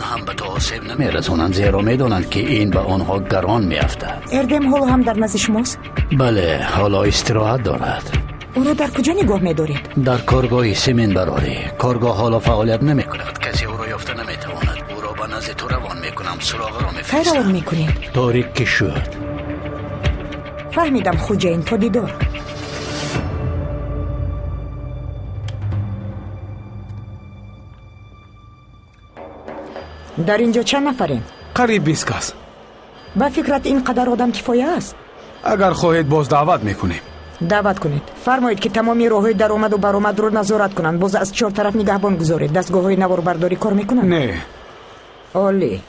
Ҳам ба ту осеб намерасонанд, зеро медонанд, ки ин ба онҳо гарон меафтад. Эрдем ҳоло ҳам дар назди шумост? Бале, ҳоло истироҳат дорад. Ӯро дар куҷо нигоҳ медоред? Дар коргоҳи семенбарорӣ. Коргоҳ ҳоло фаъолият намекунад. Касе ӯро ёфта наметавонад. Ӯро ба назди ту равон мекунам, суроғаро Кай равон мефиристам. мекунед? Торик ки шуд. Фаҳмидам, хуҷаин, то дидор. Дар ин ҷо чанд нафарем? Қариб 20 кас. Ба фикрат, ин қадар одам кифоя аст? Агар хоҳед, боз даъват мекунем. Даъват кунед. Фармоед, ки тамоми роҳҳои даромаду баромадро назорат кунанд. Боз аз чор тараф нигаҳбон гузоред. Дастгоҳҳои наворбардорӣ кор мекунанд? Не. Олӣ.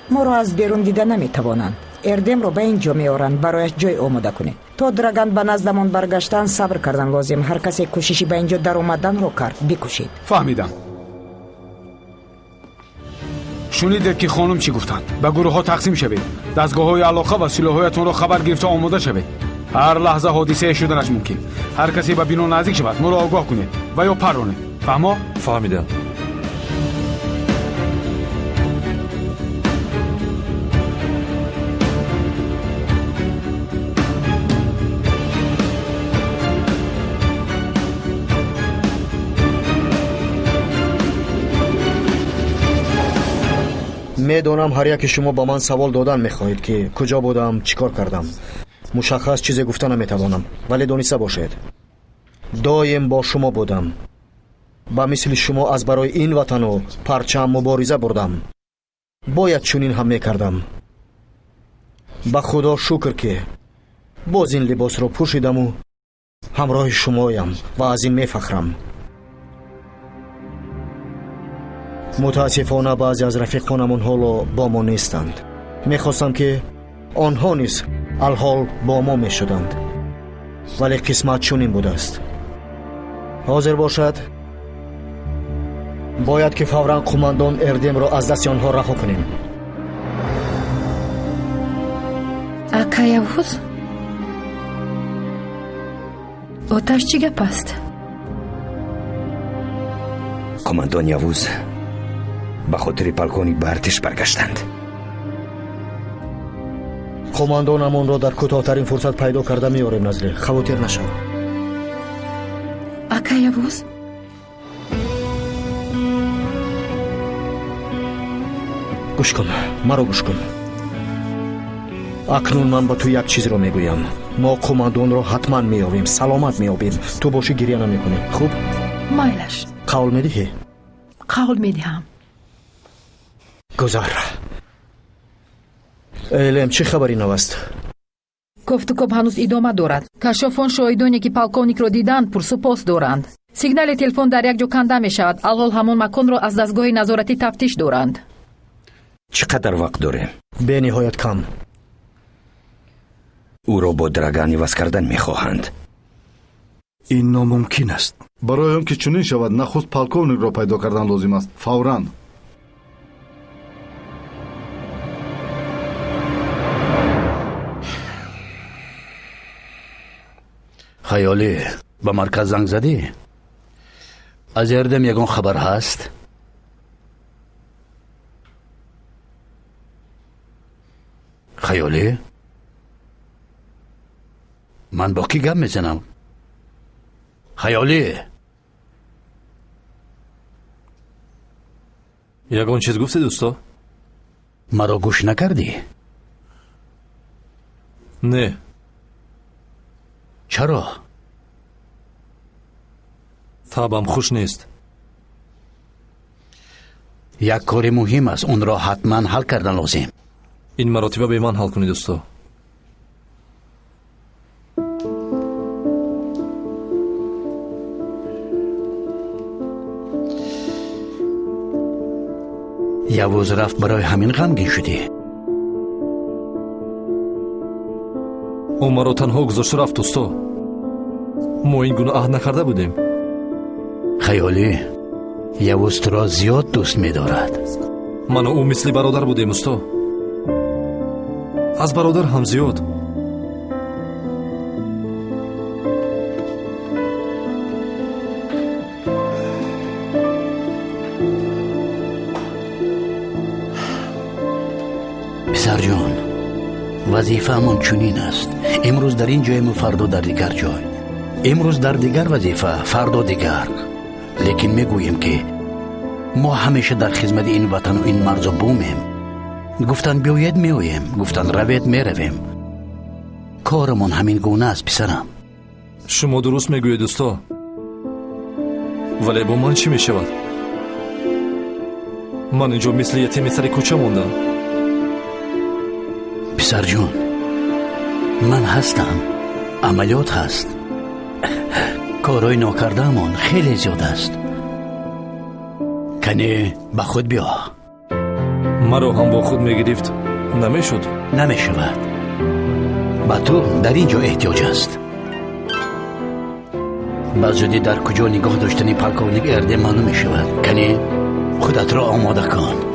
Моро аз берун дида наметавонанд. Эрдемро ба ин ҷо меоранд, барояш ҷой омода кунед. То Драган ба наздамон баргаштан сабр кардан лозим. Ҳар касе кӯшиши ба ин ҷо даромаданро кард, бикушед. Фаҳмидам. Шунидед, ки хонум чӣ гуфтанд? Ба гурӯҳҳо тақсим шавед, дастгоҳҳои алоқа ва силоҳҳоятонро хабар гирифта омода шавед. Ҳар лаҳза ҳодисае шуданаш мумкин. Ҳар касе ба бино наздик шавад, моро огоҳ кунед ва ё парронед. Фаҳмо? Фаҳмидам. Медонам, ҳар яке шумо ба ман савол додан мехоҳед, ки куҷо будам, чӣ кор кардам. Мушаххас чизе гуфта наметавонам, вале дониста бошед, доим бо шумо будам. Ба мисли шумо аз барои ин ватану парчам мубориза бурдам. Бояд чунин ҳам мекардам. Ба Худо шукр, ки боз ин либосро пӯшидаму ҳамроҳи шумоям ва аз ин мефахрам. Мутаассифона, баъзе аз рафиқонамон ҳоло бо мо нестанд. Мехостам, ки онҳо низ алҳол бо мо мешуданд, вале қисмат чунин будааст. Ҳозир бошад, бояд ки фавран қумандон Эрдемро аз дасти онҳо раҳо кунем. Ака Явуз, оташ чӣ гап аст? Қумандон Явуз ба хотири полковник ба артиш баргаштанд. Қумандонамонро дар кӯтоҳтарин фурсат пайдо карда меорем, Назлӣ, хавотир нашав. Ака Явуз. Гӯш кун, маро гӯш кун. Акнун ман ба ту як чизро мегӯям. Мо қумандонро ҳатман меёбем, саломат меёбем. Ту бошӣ, гиря намекунӣ, хуб? Майлаш. Қавл медиҳӣ? Қавл медиҳам. Гузар. Элем, чӣ хабари нав аст? Кофтукоб ҳанӯз идома дорад. Кашофон шоҳидоне, ки полковникро диданд, пурсупос доранд. Сигнали телефон дар як ҷо канда мешавад. Алҳол ҳамон маконро аз дастгоҳи назоратӣ тафтиш доранд. Чӣ қадар вақт дорем? Бениҳоят кам. Ӯро бо Драган иваз кардан мехоҳанд. Ин номумкин аст. Барои он ки чунин шавад, нахуст полковникро пайдо кардан лозим аст, фавран. Хаёлӣ, ба марказ занг задӣ? Аз Эрдем ягон хабар ҳаст? Хаёлӣ, ман бо кӣ гап мезанам? Хаёлӣ. Ягон чиз гуфтед, усто? Маро гӯш накардӣ? Не. Чаро? Табам хуш нест. Як кори муҳим аст, онро ҳатман ҳал кардан лозим. Ин маротиба бе ман ҳал кунед, усто. Явуз рафт, барои ҳамин ғамгин шудӣ? Ӯ маро танҳо гузошта рафт, усто. Мо ин гуна аҳд накарда будем. Хаёлӣ, Явуз туро зиёд дӯст медорад. Ману ӯ мисли бародар будем, усто. Аз бародар ҳам зиёд. Писарҷон, вазифаамон чунин аст. Имрӯз дар ин ҷоему, фардо дар дигар ҷой. Имрӯз дар дигар вазифа, фардо дигар. Лекин мегӯем, ки мо ҳамеша дар хизмати ин ватану ин марзу бумем. Гуфтанд биёед, меоем, гуфтанд равед, меравем. Корамон ҳамин гуна аст, писарам. Шумо дуруст мегӯед, усто, вале бо ман чӣ мешавад? Ман инҷо мисли ятими сари кӯча мондам. Писарҷон, ман ҳастам, амалиёт ҳаст, корҳои нокардаамон хеле зиёд аст. Кане, ба худ биё. Маро ҳам бо худ мегирифт, намешуд? Намешавад, ба ту дар ин ҷо эҳтиёҷ аст. Ба зудӣ дар куҷо нигоҳ доштани полковник Эрдем маълум мешавад. Кане, худатро омода кун.